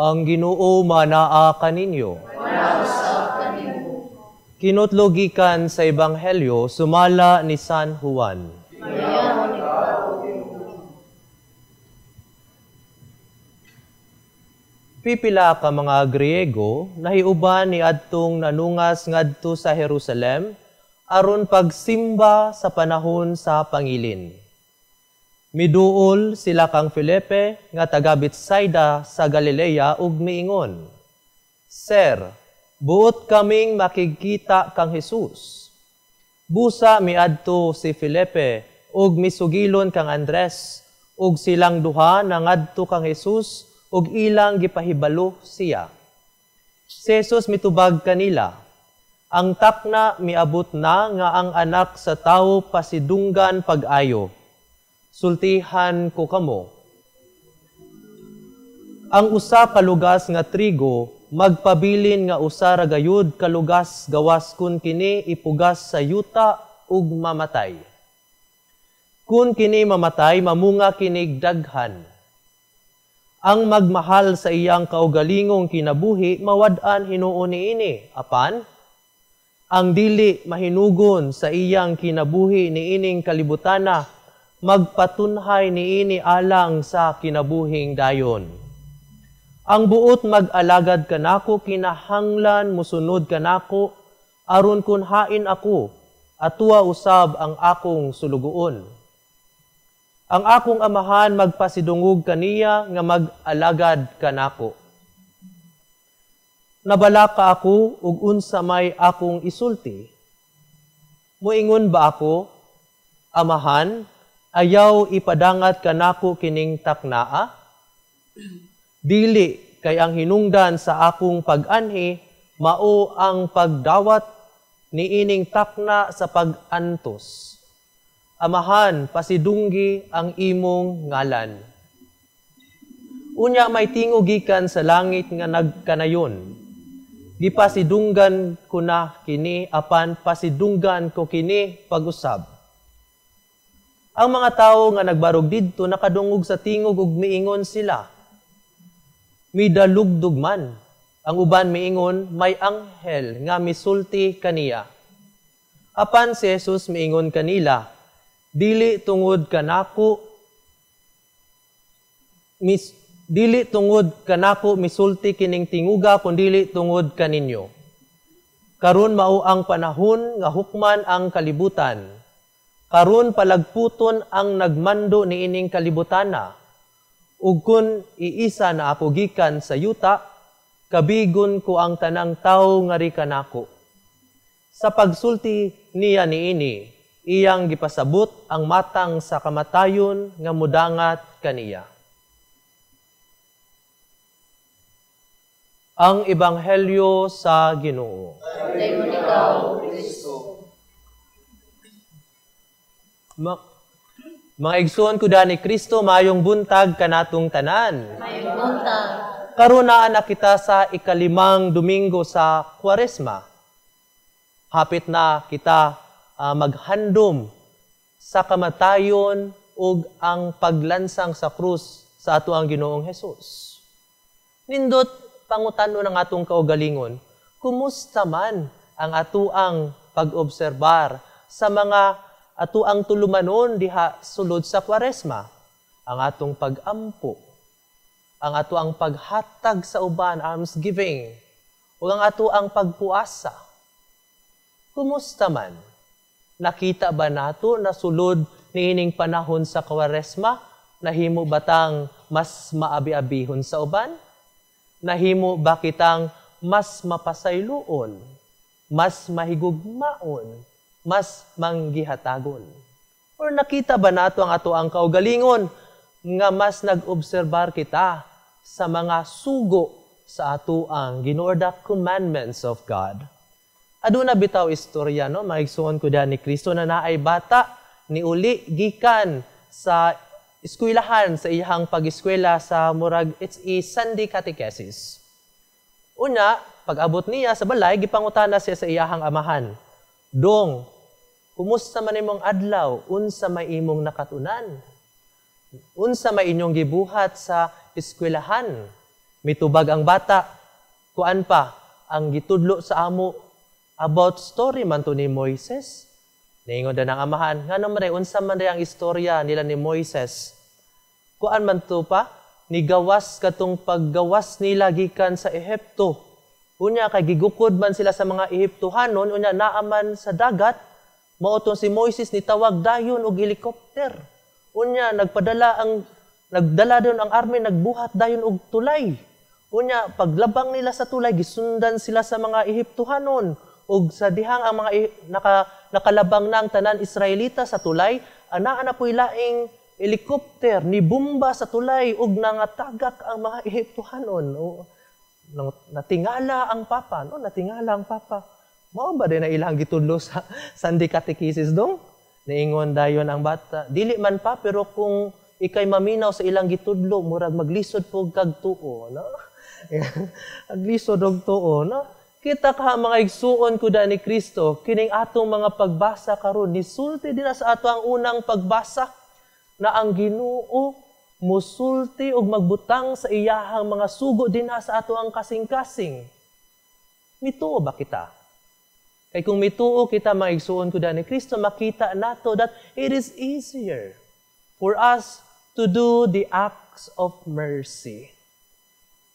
Ang Ginoo manaa kaninyo. Kinutlo gikan sa Ebanghelyo sumala ni San Juan. Pipila ka mga Griego nahiuban ni adtong nanungas ngadto sa Jerusalem aron pagsimba sa panahon sa pangilin. Miduol sila kang Felipe nga taga Betsaida sa Galilea ug miingon, "Sir, buot kaming makigkita kang Jesus." Busa miadto si Felipe ug misugilon kang Andres, ug silang duha nangadto kang Jesus ug ilang gipahibalo siya. Si Jesus mitubag kanila, "Ang takna miabot na nga ang Anak sa Tawo pasidunggan pag-ayo. Sultihan ko kamo, ang usa ka lugas nga trigo magpabilin nga usa ra gayud ka lugas gawas kun kini ipugas sa yuta ug mamatay. Kun kini mamatay, mamunga kinig daghan. Ang magmahal sa iyang kaugalingong kinabuhi mawad-an hinuon niini, apan ang dili mahinugon sa iyang kinabuhi niining kalibutana magpatunhay niini alang sa kinabuhing dayon. Ang buot mag-alagad kanako kinahanglan mosunod kanako, aron kun hain ako, atua usab ang akong sulugoon. Ang akong amahan magpasidungog kaniya nga mag-alagad kanako. Nabalaka ako ug unsa may akong isulti. Moingon ba ako, Amahan, ayaw ipadangat kanako kining taknaa? Dili, kay ang hinungdan sa akong pag-anhi mao ang pagdawat niining takna sa pag-antos. Amahan, pasidunggi ang imong ngalan." Unya may tingog gikan sa langit nga nagkanayon, "Gipasidunggan ko na kini, apan pasidunggan ko kini pag-usab." Ang mga tawo nga nagbarog didto nakadungog sa tingog ug miingon sila, "Midalugdog man." Ang uban miingon, "May anghel nga misulti kaniya." Apan si Jesus miingon kanila, "Dili tungod kanako misulti kining tinguga, kun dili tungod kaninyo. Karon mao ang panahon nga hukman ang kalibutan. Karon palagputon ang nagmando niining kalibutana. Ug kun iisa na ako gikan sa yuta, kabigon ko ang tanang tawo ngari kanako." Sa pagsulti niya niini, iyang gipasabot ang matang sa kamatayon nga mudangat kaniya. Ang Ebanghelyo sa Ginoo. Dayon ikaw, Kristo. Mga igsoon ko ni Kristo, mayong buntag kanatong tanan. Mayong buntag. Karon naa na kita sa 5 Domingo sa Kwaresma. Hapit na kita maghandom sa kamatayon ug ang paglansang sa krus sa ato ang Ginoong Hesus. Nindot pangutano ng atong kaugalingon, kumusta man ang atuang pag-obserbar sa mga atuang tulumanon diha sulod sa Kwaresma? Ang atong pag-ampo, ang atuang paghatag sa uban, almsgiving, ug ang atuang pagpuasa. Kumusta man? Nakita ba nato na sulod niining panahon sa Kwaresma, nahimo batang mas maabi-abihon sa uban? Nahimo ba kitang mas mapasayloon, mas mahigugmaon, mas manggihatagon? Or nakita ba nato ang ato ang kaugalingon nga mas nag-obserbar kita sa mga sugo sa ato ang Ginoo, the commandments of God? Aduna bitaw istorya, no, maigsuon ko diha ni Kristo, na naay bata ni uli gikan sa eskwelahan, sa iyang pag-eskwela sa murag it's a Sunday catechesis. Una, pag-abot niya sa balay, gipangutana siya sa iyahang amahan, "Dong, kumusta man imong adlaw? Unsa may imong nakatunan? Unsa may inyong gibuhat sa eskwelahan?" Mitubag ang bata, "Kuan pa, ang gitudlo sa amo about story man to ni Moises." Niingon na ng amahan, "Ngano man ray, unsa man ray ang istorya nila ni Moises?" "Kuan man to pa, nigawas katong paggawas nila gikan sa Ehipto. Unya kay gigukod man sila sa mga Ehiptohanon, unya naaman sa dagat, mao tong si Moises nitawag dayon og helicopter. Unya nagdala dayon ang army, nagbuhat dayon og tulay. Unya paglabang nila sa tulay, gisundan sila sa mga Ehiptohanon ug sa dihang ang mga nakalabang na ang tanan Israelita sa tulay, anaa na po'y laing helicopter ni bomba sa tulay ug nangatagak ang mga Ehiptohanon." O, natingala ang papa, no? Natingala ang papa. "Mao ba din na ilang gitudlo sa Sunday catechesis dong?" Niingon dayon ang bata, "Dili man pa, pero kung ikay maminaw sa ilang gitudlo, murag maglisod po kag tuo, no?" Maglisod og tuo, no? Kita ka, mga igsuon ko da ni Kristo, kining atong mga pagbasa karon nisulti din na sa ato ang unang pagbasa na ang Ginoo musulti og magbutang sa iyahang mga sugo dinha sa ato ang kasing-kasing. Mituo ba kita? Kay kung mituo kita, mga igsuon ko da ni Kristo, makita nato that it is easier for us to do the acts of mercy.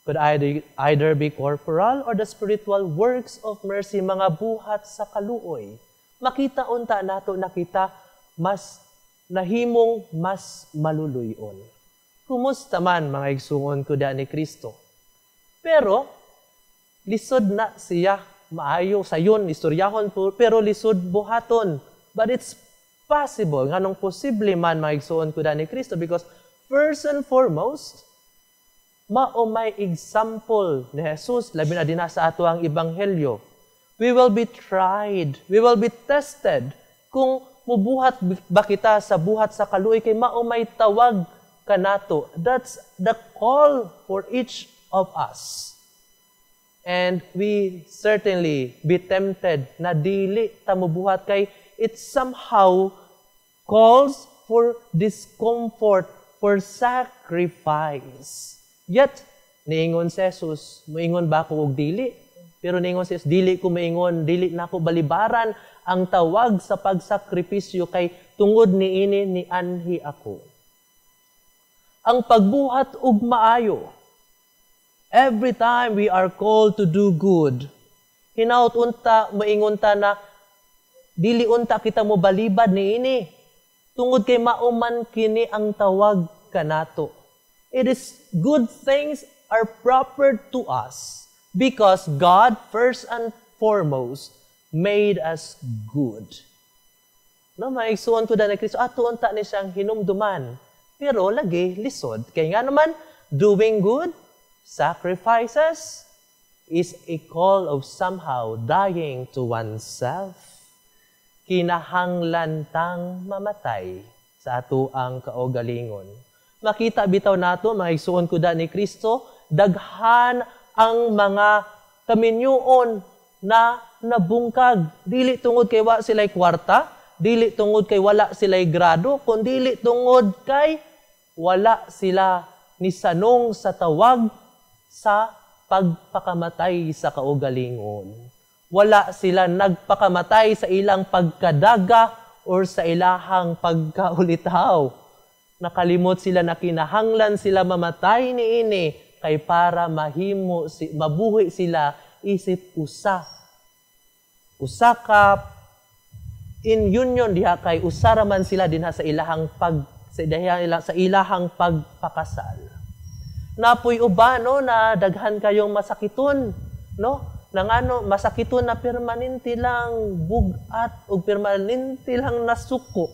Could either be corporal or the spiritual works of mercy, mga buhat sa kaluoy. Makita unta nato na kita mas nahimong mas maluluyon. Kumusta man, mga igsuon ko da ni Kristo? Pero lisod na siya maayo sayon istoryahon, pero lisod buhaton. But it's possible. Nganong posible man, mga igsuon ko da ni Kristo? Because first and foremost, mao may example ni Jesus, labi na dinha sa ato ang ebanghelyo. We will be tried, we will be tested kung mubuhat ba kita sa buhat sa kaluoy kay mao may tawag kanato. That's the call for each of us. And we certainly be tempted na dili ta mubuhat kay it somehow calls for discomfort, for sacrifice. Yet, niingon si Jesus, "Muingon ba ako og dili?" Pero niingon si Jesus, "Dili ko maingon, dili na ako balibaran ang tawag sa pagsakripisyo kay tungod niini ni anhi ako." Ang pagbuhat og maayo, every time we are called to do good, hinaut unta maingon ta na dili unta kita mo balibad niini tungod kay mao man kini ang tawag kanato. It is good things are proper to us because God first and foremost made us good. No, maigsuon ko da ni Kristo, ato unta ni siyang hinumduman. Pero lagi lisod. Kay nga naman, doing good, sacrifices, is a call of somehow dying to oneself. Kinahanglan tang mamatay sa ato ang kaugalingon. Makita bitaw nato, mga igsuon ko da ni Kristo, daghan ang mga kaminyuon na nabungkag. Dili tungod kay wa sila'y kwarta, dili tungod kay wala sila'y grado, kundi tungod kay wala sila ni sanong sa tawag sa pagpakamatay sa kaugalingon. Wala sila nagpakamatay sa ilang pagkadaga or sa ilahang pagkaulitaw. Nakalimot sila na kinahanglan sila mamatay niini kay para mahimo si, mabuhi sila isip usa. Usa ka in union diha kay usa ra man sila dinha sa ilahang pagpakasal. Napoy uban, no, na daghan kayong masakiton, no? Nang ano, masakiton na permanente lang bugat ug permanente lang nasuko.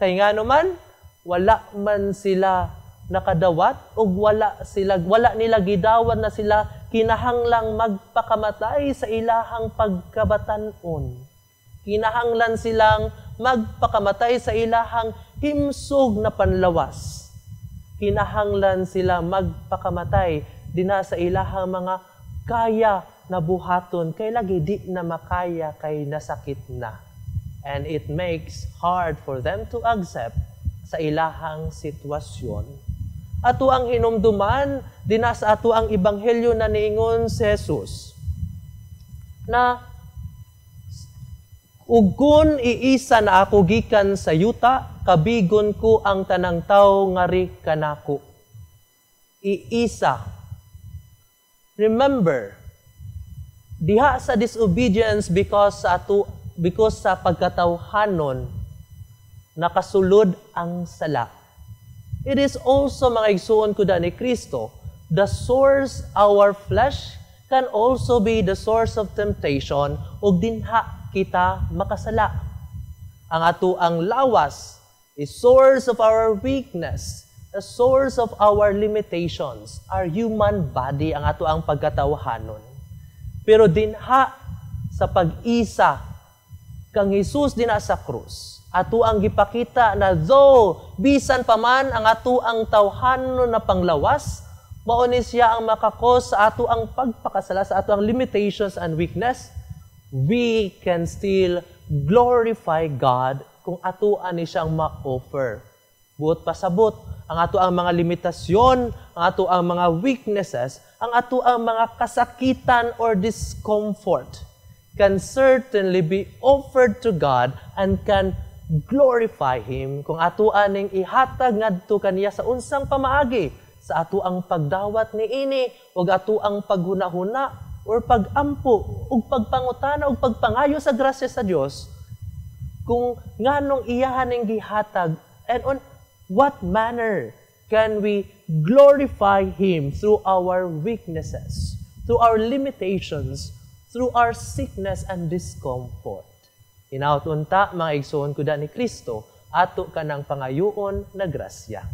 Kay ngano man wala man sila nakadawat ug wala nila gidawat na sila kinahanglang magpakamatay sa ilahang pagkabatan-on. Kinahanglan silang magpakamatay sa ilahang himsog na panlawas. Kinahanglan sila magpakamatay dinha sa ilahang mga kaya na buhaton kay lagi di na makaya kay nasakit na. And it makes hard for them to accept sa ilahang sitwasyon. Ato ang hinumduman dinha sa ato ang ebanghelyo na niingon si Jesus na "Ug kun iisa na ako gikan sa yuta, kabigon ko ang tanang tawo ngari kanako." Iisa. Remember, diha sa disobedience because sa pagkatawhanon nakasulod ang sala. It is also, mga igsuon ko ni Kristo, the source, our flesh can also be the source of temptation ug dinha kita makasala. Ang ato ang lawas is source of our weakness, the source of our limitations, our human body, ang ato ang pagkatawhanon. Pero dinha sa pag-isa kang Jesus dinha sa krus, ato ang gipakita na though bisan pa man ang ato ang tawhanon na panglawas, mao ni siya ang maka-cause sa ato ang pagpakasala, sa ato ang limitations and weakness, we can still glorify God kung ato ani siyang ma-offer. Buot pasabot, ang ato ang mga limitasyon, ang ato ang mga weaknesses, ang ato ang mga kasakitan or discomfort can certainly be offered to God and can glorify Him kung ato aning ihatag ngadto kaniya sa unsang pamaagi, sa ato ang pagdawat niini ug ato ang paghunahuna or pagampo ug pagpangutana ug pagpangayo sa grasya sa Dios kung nganong iyahan ning gihatag and on what manner can we glorify Him through our weaknesses, through our limitations, through our sickness and discomfort. Hinaot unta, mga igsoon ko ni Kristo, ato kanang pangayoon na grasya.